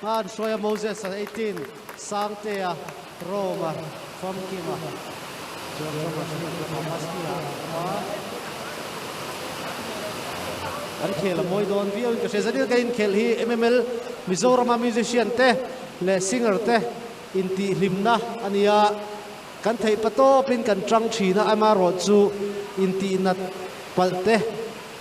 Hma an hruai a Moses a 18, Sangtea, Roma, Famkima chuan Roma hring a Maski-a an awm a. An khel a mawi dawn viau in ka hria. Zanin kan inkhel hi MML Mizorama musician te leh singer te intihhlimna a ni a. Kan theih pa tawpin kan tang thin a, amaherawhchu intihnat palh te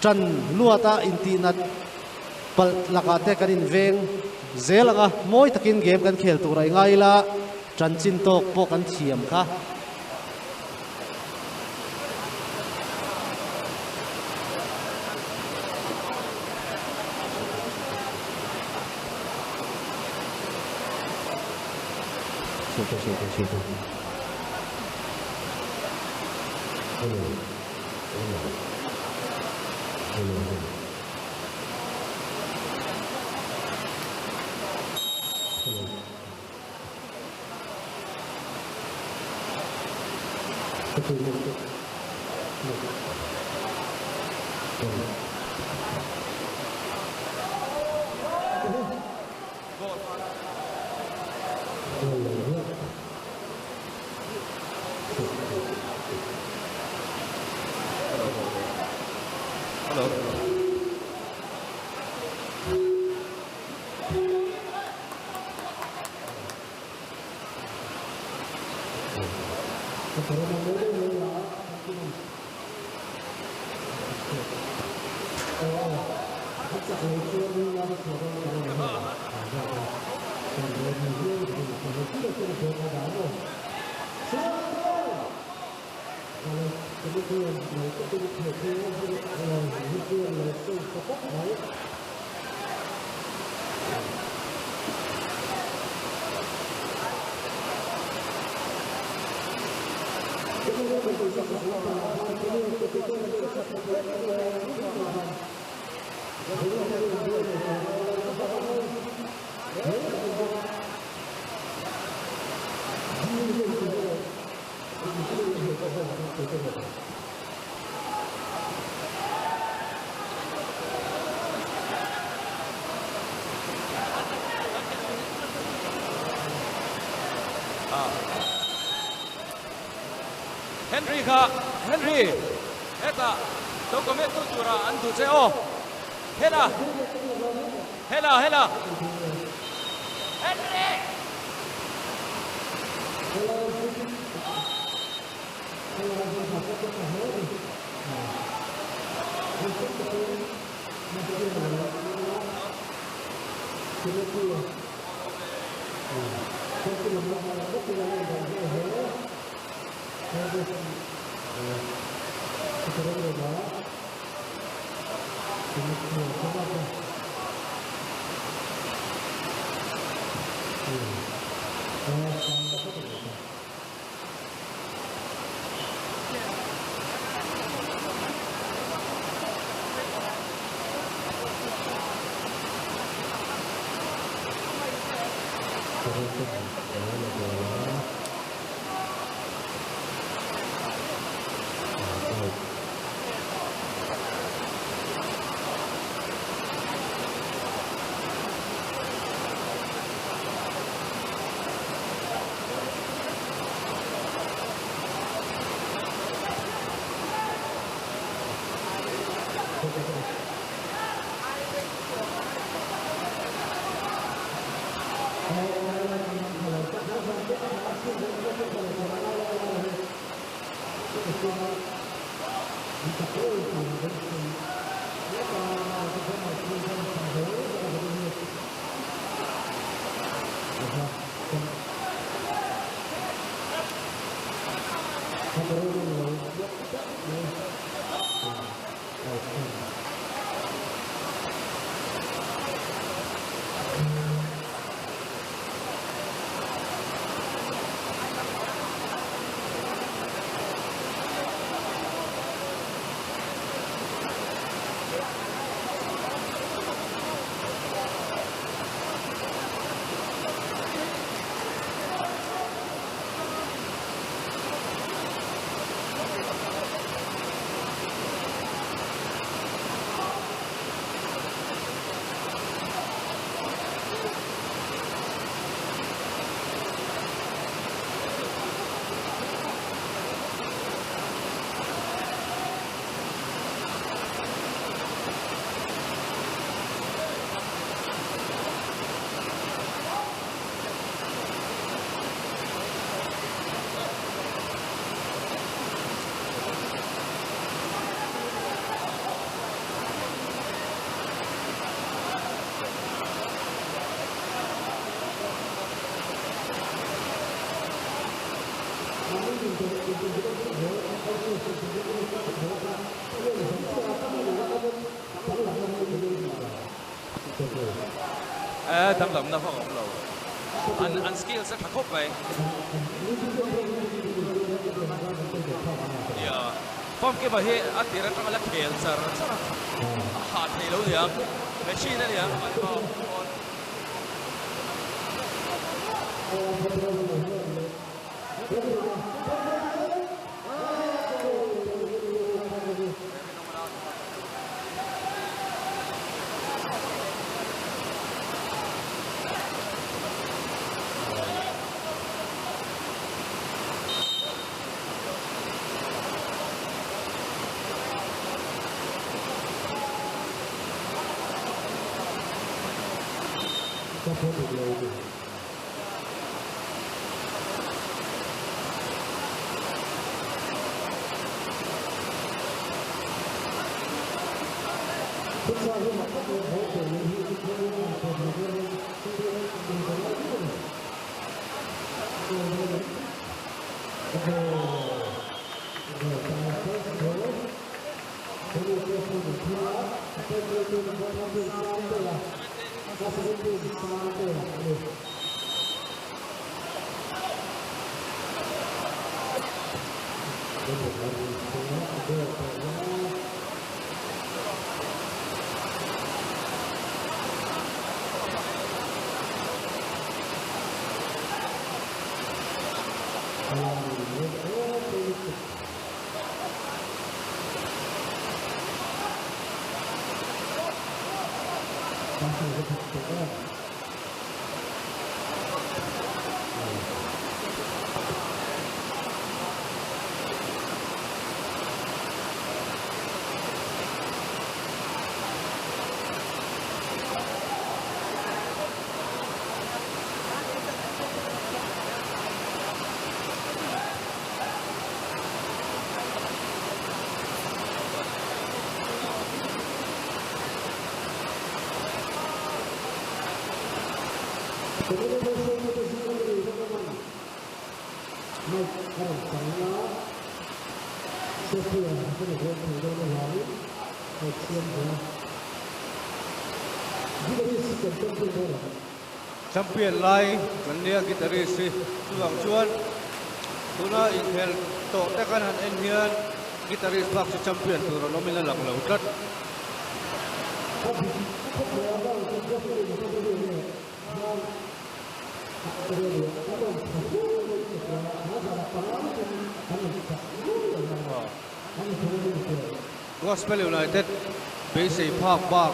tan luata intihnat palh lakah te kan inveng zel ang a, mawi takin game kan khel tur a i ngai ila, tan chin tawk pawh kan thiam kha. Henry kha Henry hetah lo comment tu tura an duh che aw hela hela hela Henry. Eh danglamna vak a awm lo. An an skills a tha khawp mai. Nia Famkima hi a tir atanga la khel char char a, a hah thei lo niang. Machine a niang amah emaw pawn. Champion lai kan nia guitarist hi chuvang chuan tuna inkhel tawh te kan han en hian guitarist bak chu champion tur an awmin a lang lo tlat. Gospel United beisei phak bak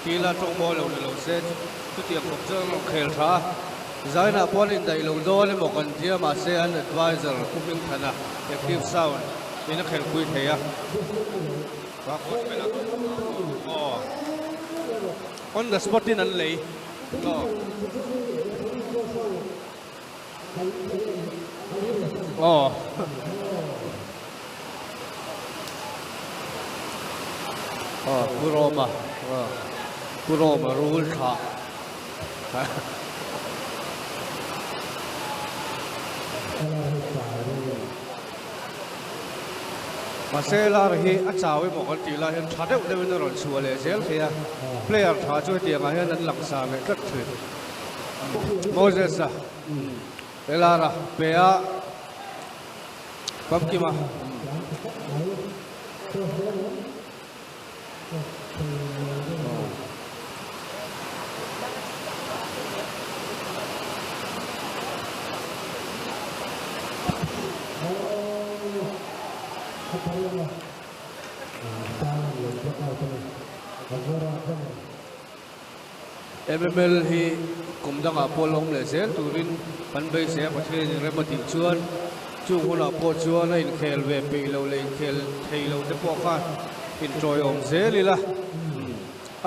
kila tawng mawi lo ni lo se chutiang khawp chuan an rawn khel tha a. Zainah pawh an indaih lo dawn emaw kan tia mahse an advisor Pu Hmingthana Active Sound in a khelpui thei a. Gospel a aw on the spot in an lei aw. Aw. Aw, Pu Roma. Aw. Pu Roma rul thlah. Mahse lar hi a chau emaw kan tih lai hian tha deuh deuhin a rawn chhuah leh zel thei a. Player tha chu hetiangah hian an langsa leh tlat thin. Moses a Elara pe a famkim a. MML hi kum dangah pawh la awm leh zel turin kan beisei a, Pathian in rem a tih chuan chung hunah pawh chuan a inkhel ve peih lo leh inkhel thei lo te pawh khan intawiawm zel ila,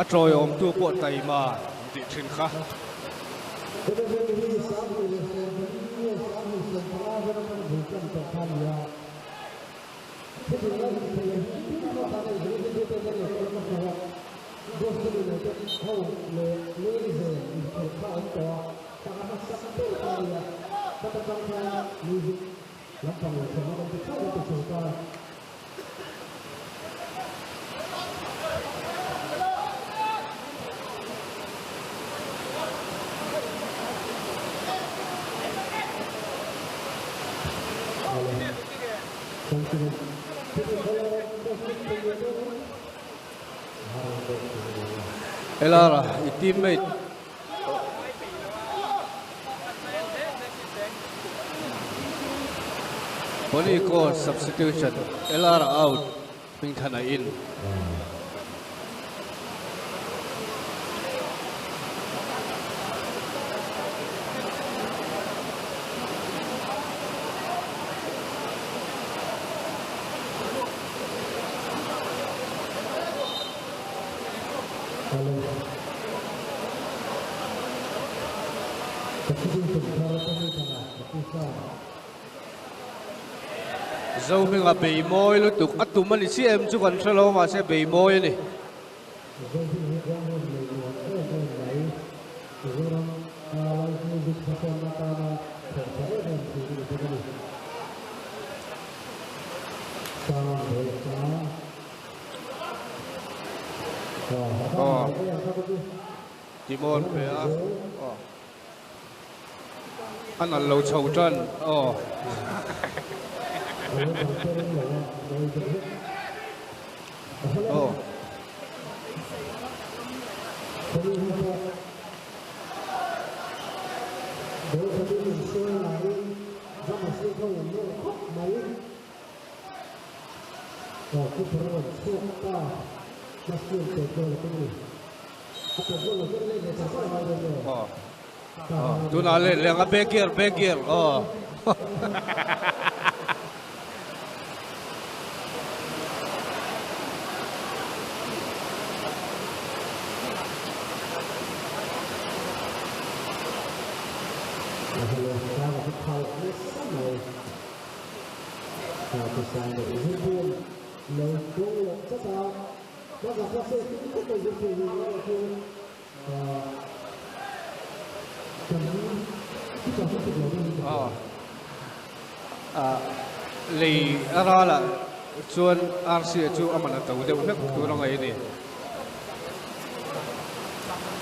a tawiawmtu pawh taima an tih thin kha. Elara i teammate Bony coach substitution Elara out hmingthana in. Zohminga bei mawi lutuk a tum a ni chiah em chu kan hre lo mahse bei mawi a ni. Aw Timon pe a aw a nalh lo chho tan aw. Aw. Tunah leh leng a back gear back gear aw. Lei a ralah chuan arsia chu a man a to deuh hlek tur a ngaih a ni.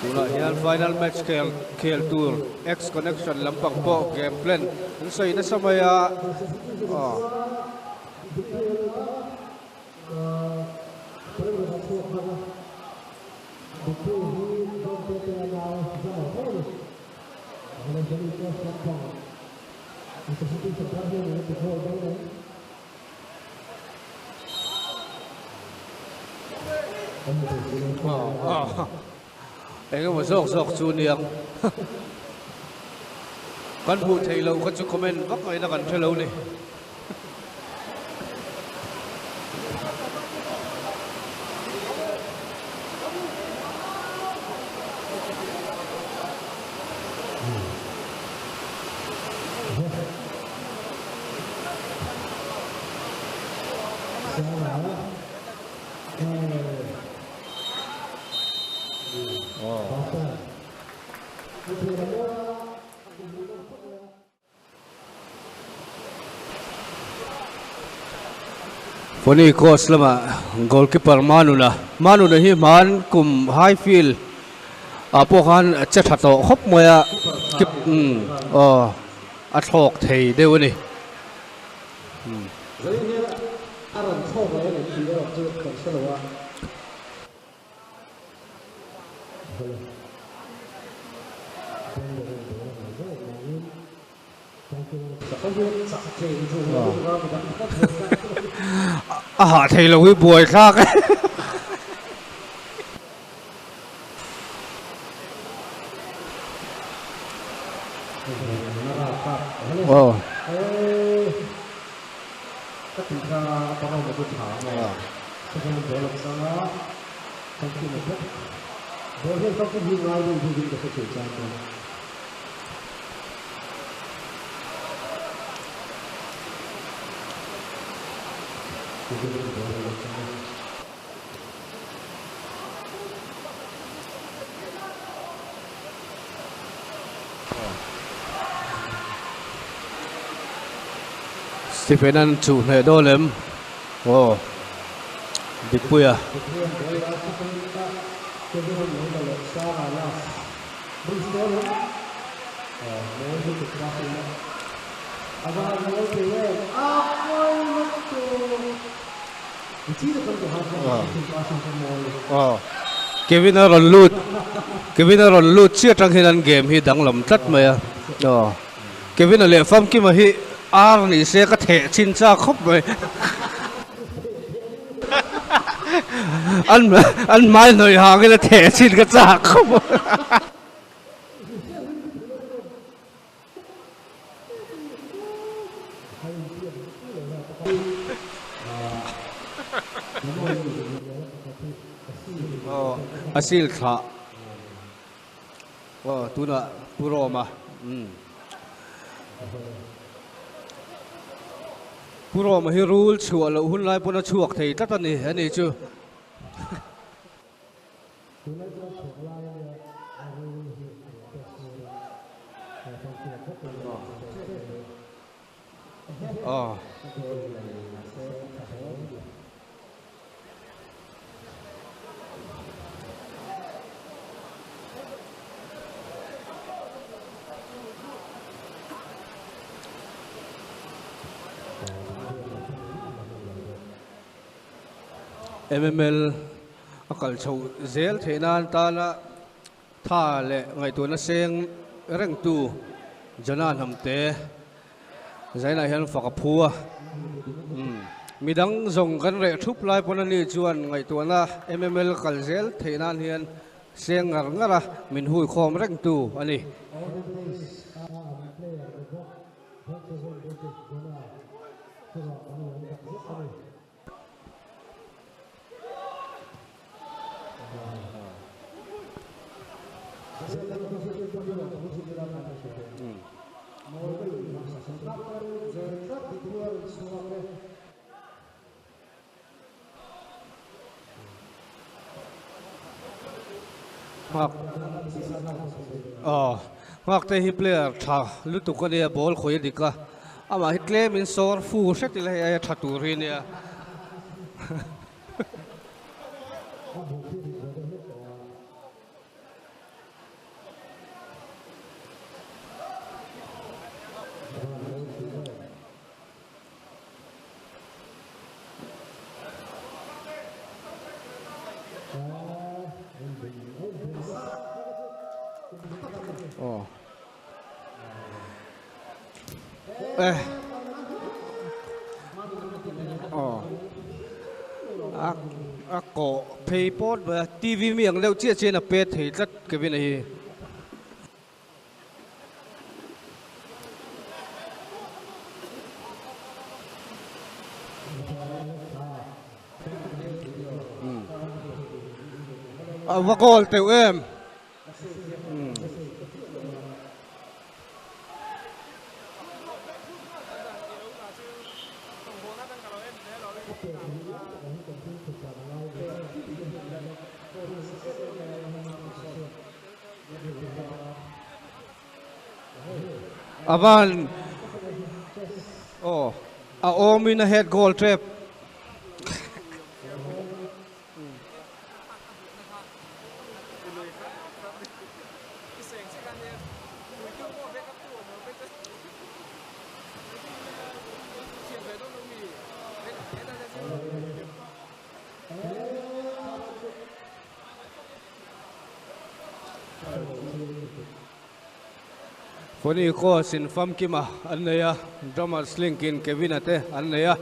Tunah hian final match khel khel tur X connection lampang pawh game plan an sawi nasa mai a. Aw. Eng emaw zawk zawk chu niang kan hmuh theih loh kha chu comment vak ngaihna kan hre lo ni. Funny Coast lamah goalkeeper Manuna Manuna hi hman kum high field ah pawh khan a che tha tawh khawp mai a aw a thlawk thei deuh a ni. A hah thei lo hi buai thlak e. Aw. Stephen-a'n chuh hneh dawn em? Aw, Dikpuia. Aw, Kevin-a rawn lut, Kevin-a rawn lut chiah atang hian an game hi danglam tlat mai a. Aw, Kevin-a leh Famkima hi ar ni se ka theh chin chak khawp mai. An an hmai hnawih hangin a theh chin ka chak khawp mai. Aw a sil thlah aw tunah Pu Roma umm Pu Roma hi rul chhuah loh hun lai pawn a chhuak thei tlat a ni ani chu. MML a kal chho zel theih nan tana tha leh ngaihtuahna seng rengtu Jana Hnamte zainah hian fak a phu a. Midang zawng kan reh thup lai pawn ani chuan ngaihtuahna MML kal zel theih nan hian seng ngar ngar a min hui khawm rengtu a ni. Nghak aw nghak te hi player tha lutuk a nia ball khawi a dik a amah hi tlem in sawr fu hret ila hei aia tha tur hi nia. Aw eh aw a a kawh phei pawt mai a T V mi ang deuh chiah chiah in a pet thei tlat Kevin a hi. A va goal teuh em. A van aw a awm in a head goal tep. Funny Course in Famkima an nei a, Drummers Link in Kevin-a te an nei a,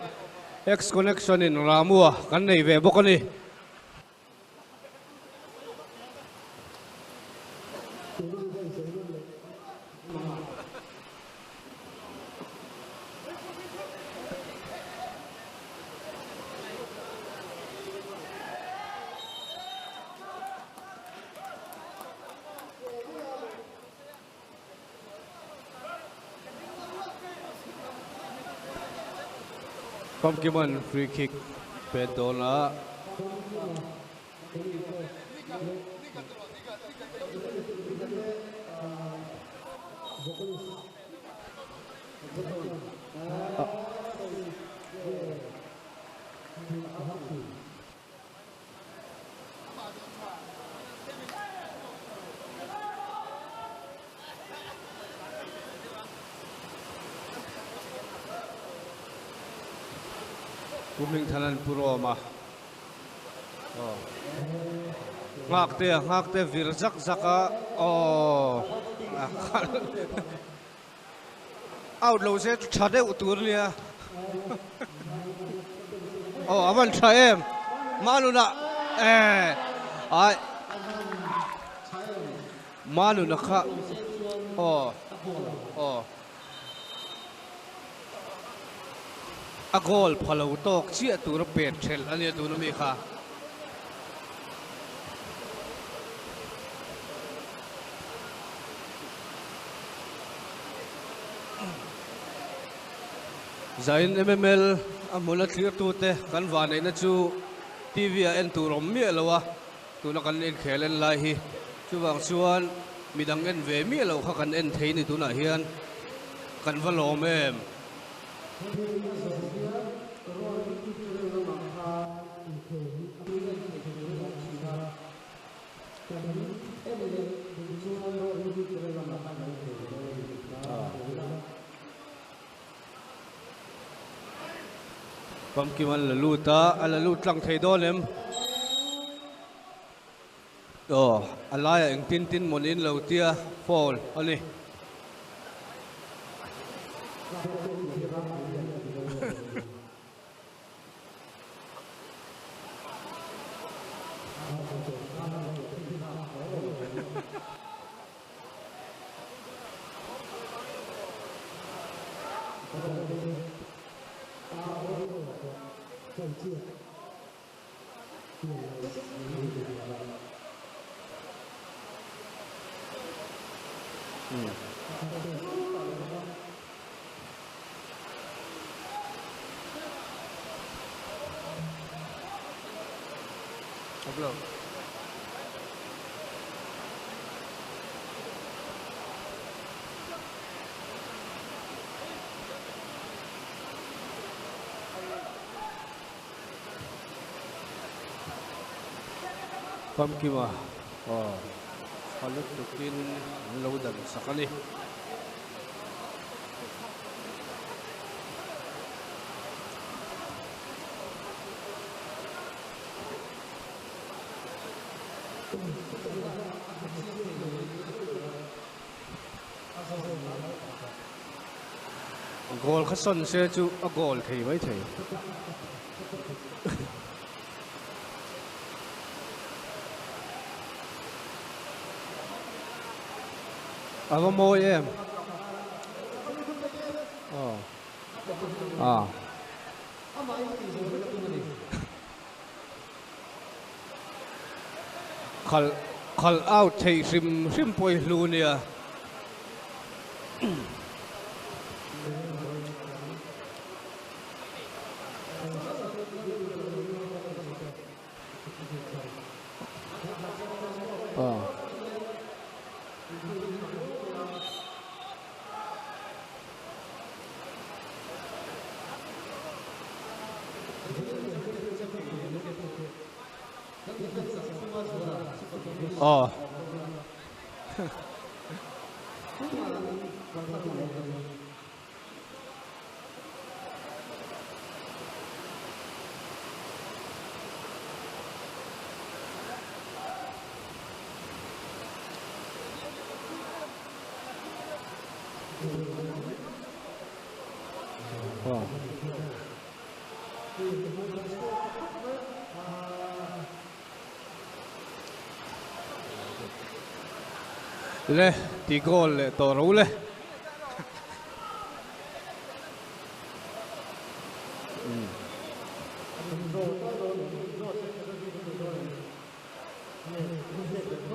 X Connection in Ramu-a kan nei ve bawk a ni. Famkima'n free kick pet dawn a. Pu Hmingthanan Pu Roma aw Nghakte a Nghakte vir zak zak a aw a khalh out lo se tha deuh tur nia aw a van tha em Maluna e ai Maluna kha aw aw. A goal pha lo tawk chiah tura pet thelh a nia tuna mi kha. Zain MML a hmuna thlirtute kan vanneihna chu TV ah en tur awm miah lo a, tuna kan inkhel en lai hi. Chuvang chuan midang en ve miah loh kha kan en thei ni tunah hian kan va lawm em? Famkim an la lut a, a la lut tlang thei dawn em? Aw, a laiah engtin tin maw niin lo tia foul a ni. Famkima aw tha lutukin an lo dan sak a ni. Goal kha sawn se chu a goal thei mai thei. A va mawi em? Aw. Ah. Khalh khalh out theih hrim hrim pawh i hlu nia. Aw. Le ti goal leh tawh ro le.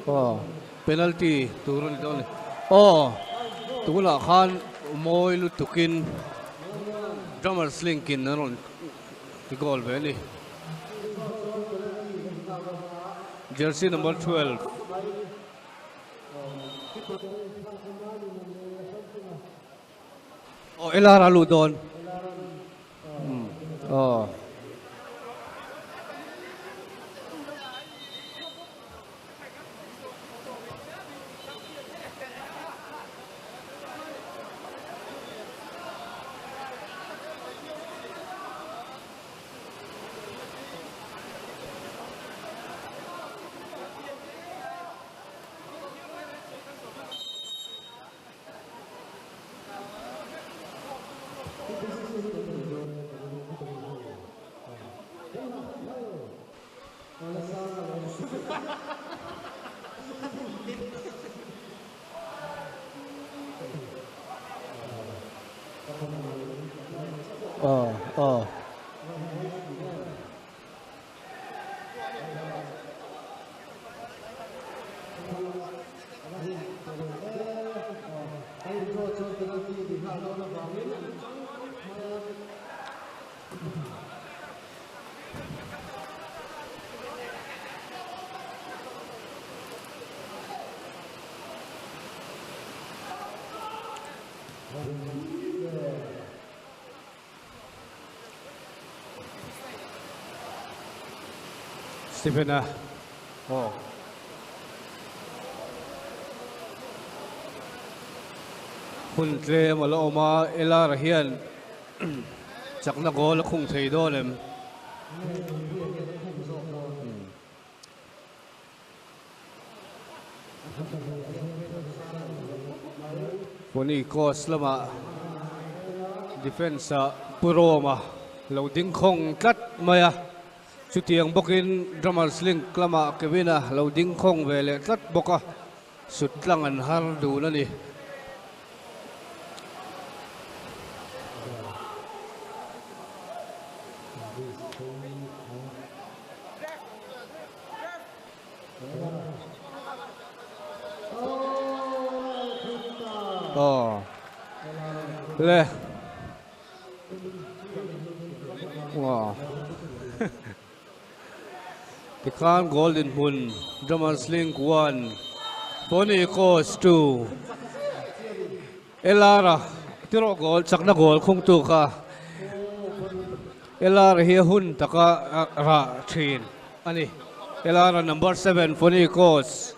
Aw penalty tur a ni dawn a ni. Aw tunah khan mawi lutukin drummer slink in an rawn ti goal ve a ni. Jersey number 12. Aw LR a luh dawn. Aw. Aw aw. Stephen-a aw. Hun tlem a la awm a, LR hian chakna goal a khung thei dawn em? Pony Coast lamah defence ah Pu Roma lo ding khawng tlat mai a, chutiang bawkin Drummers Link lamah Kevin-a lo ding khawng ve leh tlat bawk a, sut tlang an har dun a ni. Aw le Wow Tikhan goal dinhmun Drummers Link 1 Pony Coast 2 LR-a tiraw goal chakna goal khungtu kha LR hi a hun taka rah thin a ni. LR-a number 7 Funny Coach.